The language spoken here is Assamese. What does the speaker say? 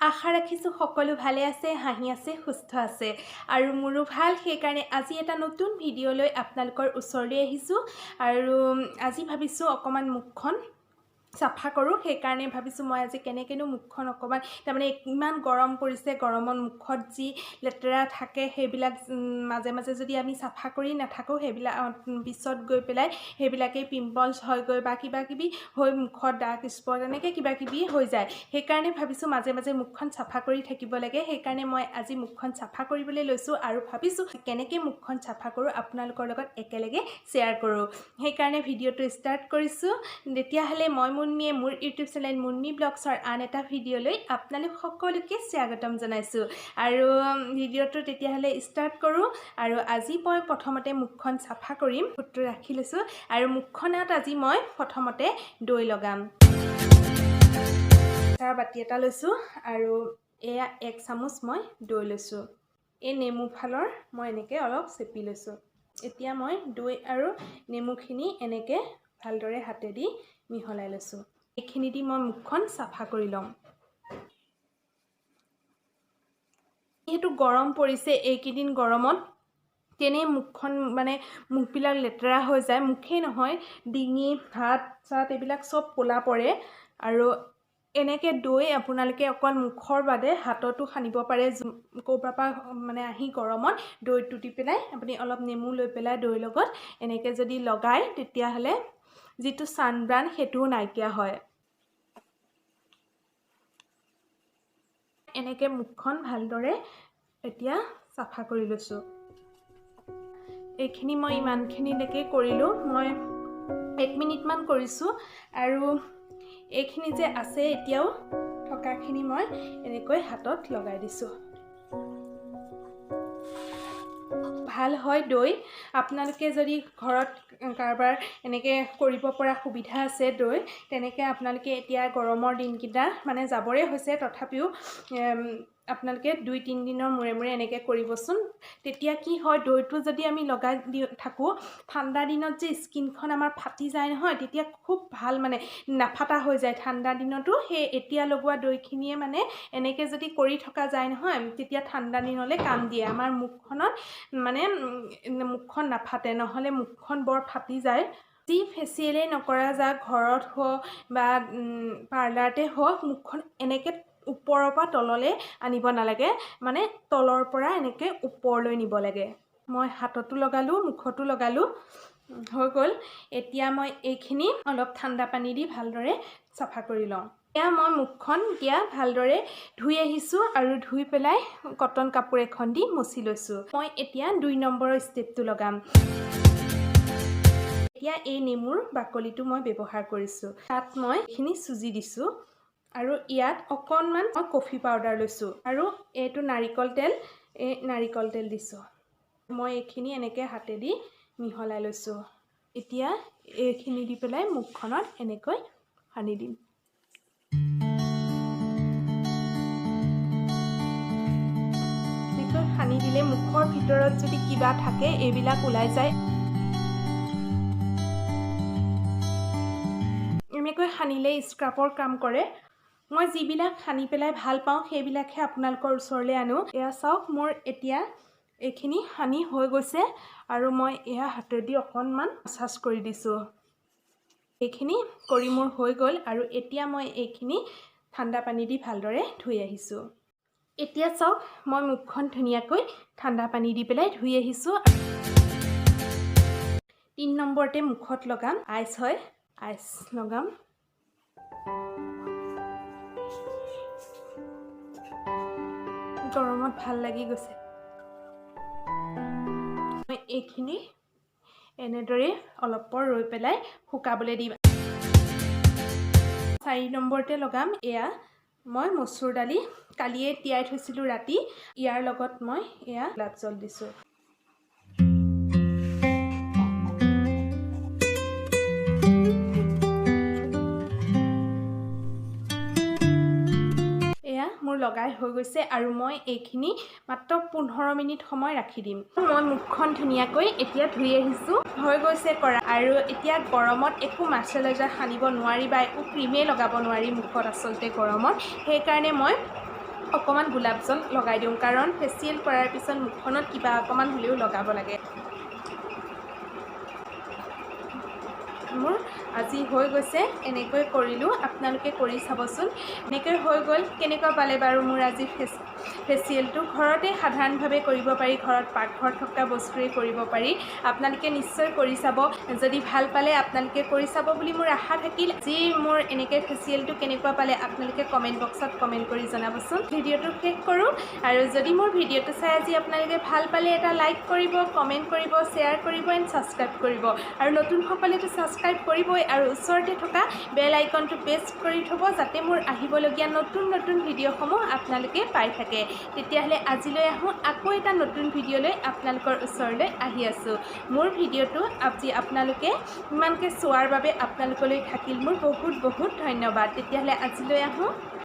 আশা ৰাখিছোঁ সকলো ভালে আছে, হাঁহি আছে, সুস্থ আছে আৰু মোৰো ভাল। সেইকাৰণে আজি এটা নতুন ভিডিঅ' লৈ আপোনালোকৰ ওচৰলৈ আহিছোঁ আৰু আজি ভাবিছোঁ অকণমান মুখখন চাফা কৰোঁ। সেইকাৰণে ভাবিছোঁ মই আজি কেনেকৈনো মুখখন অকণমান, তাৰমানে ইমান গৰম পৰিছে, গৰমত মুখত যি লেতেৰা থাকে সেইবিলাক মাজে মাজে যদি আমি চাফা কৰি নাথাকোঁ, সেইবিলাক পিছত গৈ পেলাই সেইবিলাকেই পিম্পলছ হয়গৈ বা কিবা কিবি হৈ মুখত ডাৰ্ক স্পট এনেকৈ কিবা কিবি হৈ যায়। সেইকাৰণে ভাবিছোঁ মাজে মাজে মুখখন চাফা কৰি থাকিব লাগে। সেইকাৰণে মই আজি মুখখন চাফা কৰিবলৈ লৈছোঁ আৰু ভাবিছোঁ কেনেকৈ মুখখন চাফা কৰোঁ আপোনালোকৰ লগত একেলগে শ্বেয়াৰ কৰোঁ। সেইকাৰণে ভিডিঅ'টো ষ্টাৰ্ট কৰিছোঁ। তেতিয়াহ'লে মই মুনমিয়ে মোৰ ইউটিউব চেনেল মুনমি ব্লগছৰ আন এটা ভিডিঅ'লৈ আপোনালোক সকলোকে স্বাগতম জনাইছোঁ। আৰু ভিডিঅ'টো তেতিয়াহ'লে ষ্টাৰ্ট কৰোঁ। আৰু আজি মই প্ৰথমতে মুখখন চাফা কৰিম, ফুটটো ৰাখি লৈছোঁ। আৰু মুখখনত আজি মই প্ৰথমতে দৈ লগাম। চাহ বাতি এটা লৈছোঁ আৰু এয়া 1 চামুচ মই দৈ লৈছোঁ। এই নেমু ফালৰ মই এনেকৈ অলপ চেপি লৈছোঁ। এতিয়া মই দৈ আৰু নেমুখিনি এনেকৈ ভালদৰে হাতেদি মিহলাই লৈছোঁ। এইখিনি দি মই মুখখন চাফা কৰি ল'ম। যিহেতু গৰম পৰিছে এইকেইদিন, গৰমত তেনেই মুখখন মানে মুখবিলাক লেতেৰা হৈ যায়। মুখেই নহয়, ডিঙি, হাত চাত এইবিলাক চব ক'লা পৰে। আৰু এনেকৈ দৈ আপোনালোকে অকল মুখৰ বাদে হাততো সানিব পাৰে। ক'ৰবাৰ পৰা মানে আহি গৰমত দৈটো দি পেলাই আপুনি অলপ নেমু লৈ পেলাই দৈৰ লগত এনেকৈ যদি লগায়, তেতিয়াহ'লে যিটো ছানবাৰ্ণ সেইটোও নাইকিয়া হয়। এনেকৈ মুখখন ভালদৰে এতিয়া চাফা কৰি লৈছোঁ। এইখিনি মই ইমানখিনিলৈকে কৰিলোঁ, মই 1 মিনিটমান কৰিছোঁ। আৰু এইখিনি যে আছে এতিয়াও থকাখিনি মই এনেকৈ হাতত লগাই দিছোঁ। ভাল হয় দৈ। আপোনালোকে যদি ঘৰত কাৰোবাৰ এনেকৈ কৰিব পৰা সুবিধা আছে দৈ, তেনেকৈ আপোনালোকে এতিয়া গৰমৰ দিনকেইটা মানে যাবৰে হৈছে, তথাপিও আপোনালোকে 2-3 দিনৰ মূৰে মূৰে এনেকৈ কৰিবচোন। তেতিয়া কি হয়, দৈটো যদি আমি লগাই দি থাকোঁ, ঠাণ্ডা দিনত যে স্কিনখন আমাৰ ফাটি যায় নহয়, তেতিয়া খুব ভাল মানে নাফাটা হৈ যায় ঠাণ্ডা দিনতো। সেই এতিয়া লগোৱা দৈখিনিয়ে মানে এনেকৈ যদি কৰি থকা যায় নহয়, তেতিয়া ঠাণ্ডা দিনলৈ কাম দিয়ে। আমাৰ মুখখনত মানে মুখখন নাফাটে, নহ'লে মুখখন বৰ ফাটি যায়। যি ফেচিয়েলেই নকৰা যাওক, ঘৰত হওক বা পাৰ্লাৰতে হওক, মুখখন এনেকৈ ওপৰৰ পৰা তললৈ আনিব নালাগে, মানে তলৰ পৰা এনেকৈ ওপৰলৈ নিব লাগে। মই হাততো লগালোঁ, মুখতো লগালোঁ, হৈ গ'ল। এতিয়া মই এইখিনি অলপ ঠাণ্ডা পানী দি ভালদৰে চাফা কৰি লওঁ। এতিয়া মই মুখখন এতিয়া ভালদৰে ধুই আহিছোঁ আৰু ধুই পেলাই কটন কাপোৰ এখন দি মচি লৈছোঁ। মই এতিয়া 2 নম্বৰৰ ষ্টেপটো লগাম। এতিয়া এই নেমুৰ বাকলিটো মই ব্যৱহাৰ কৰিছোঁ। তাত মই এইখিনি চুজি দিছোঁ আৰু ইয়াত অকণমান মই কফি পাউডাৰ লৈছোঁ আৰু এইটো নাৰিকল তেল, এই নাৰিকল তেল দিছোঁ। মই এইখিনি এনেকৈ হাতেদি মিহলাই লৈছোঁ। এতিয়া এইখিনি দি পেলাই মুখখনত এনেকৈ সানি দিম। এনেকৈ সানি দিলে মুখৰ ভিতৰত যদি কিবা থাকে এইবিলাক ওলাই যায়। এনেকৈ সানিলে স্ক্ৰাবৰ কাম কৰে। মই যিবিলাক সানি পেলাই ভাল পাওঁ সেইবিলাকহে আপোনালোকৰ ওচৰলৈ আনো। এয়া চাওক, মোৰ এতিয়া এইখিনি সানি হৈ গৈছে আৰু মই এয়া হাতেদি অকণমান মাছাজ কৰি দিছোঁ। এইখিনি কৰি মোৰ হৈ গ'ল আৰু এতিয়া মই এইখিনি ঠাণ্ডা পানী দি ভালদৰে ধুই আহিছোঁ। এতিয়া চাওক, মই মুখখন ধুনীয়াকৈ ঠাণ্ডা পানী দি পেলাই ধুই আহিছোঁ। 3 নম্বৰতে মুখত লগাম আইচ হয়, আইচ লগাম। গৰমত ভাল লাগি গৈছে। মই এইখিনি এনেদৰে অলপ পৰ ৰৈ পেলাই শুকাবলৈ দিম। 4 নম্বৰতে লগাম এয়া মই মচুৰ দালি কালিয়ে তিয়াই থৈছিলোঁ ৰাতি। ইয়াৰ লগত মই এয়া গোলাপ জল দিছোঁ। এয়া মোৰ লগাই হৈ গৈছে আৰু মই এইখিনি মাত্ৰ 15 মিনিট সময় ৰাখি দিম। মই মুখখন ধুনীয়াকৈ এতিয়া ধুই আহিছোঁ, হৈ গৈছে কৰা। আৰু এতিয়া গৰমত একো মইশ্চাৰাইজাৰ সানিব নোৱাৰি বা একো ক্ৰীমেই লগাব নোৱাৰি মুখত আচলতে গৰমত, সেইকাৰণে মই অকণমান গোলাপ জল লগাই দিওঁ, কাৰণ ফেচিয়েল কৰাৰ পিছত মুখখনত কিবা অকণমান হ'লেও লগাব লাগে। মোৰ আজি হৈ গৈছে, এনেকৈ কৰিলোঁ, আপোনালোকে কৰি চাবচোন। এনেকৈ হৈ গ'ল। কেনেকুৱা পালে বাৰু মোৰ আজি ফেচিয়েলটো? ঘৰতে সাধাৰণভাৱে কৰিব পাৰি, ঘৰত পাকঘৰত থকা বস্তুৰে কৰিব পাৰি। আপোনালোকে নিশ্চয় কৰি চাব। যদি ভাল পালে আপোনালোকে কৰি চাব বুলি মোৰ আশা থাকিল। যি মোৰ এনেকৈ ফেচিয়েলটো কেনেকুৱা পালে আপোনালোকে কমেণ্ট বক্সত কমেণ্ট কৰি জনাবচোন। ভিডিঅ'টো শেষ কৰোঁ, আৰু যদি মোৰ ভিডিঅ'টো চাই আজি আপোনালোকে ভাল পালে এটা লাইক কৰিব, কমেণ্ট কৰিব, শ্বেয়াৰ কৰিব এণ্ড ছাবস্ক্ৰাইব কৰিব। আৰু নতুনসকলেতো ছাবস্ক্ৰাইব কৰিবই, আৰু ওচৰতে থকা বেল আইকনটো প্ৰেছ কৰি থ'ব, যাতে মোৰ আহিবলগীয়া নতুন নতুন ভিডিঅ'সমূহ আপোনালোকে পাই থাকে। তেতিয়াহ'লে আজিলৈ আহোঁ, আকৌ এটা নতুন ভিডিঅ'লৈ আপোনালোকৰ ওচৰলৈ আহি আছোঁ। মোৰ ভিডিঅ'টো আজি আপোনালোকে ইমানকৈ চোৱাৰ বাবে আপোনালোকলৈ থাকিল মোৰ বহুত বহুত ধন্যবাদ। তেতিয়াহ'লে আজিলৈ আহোঁ।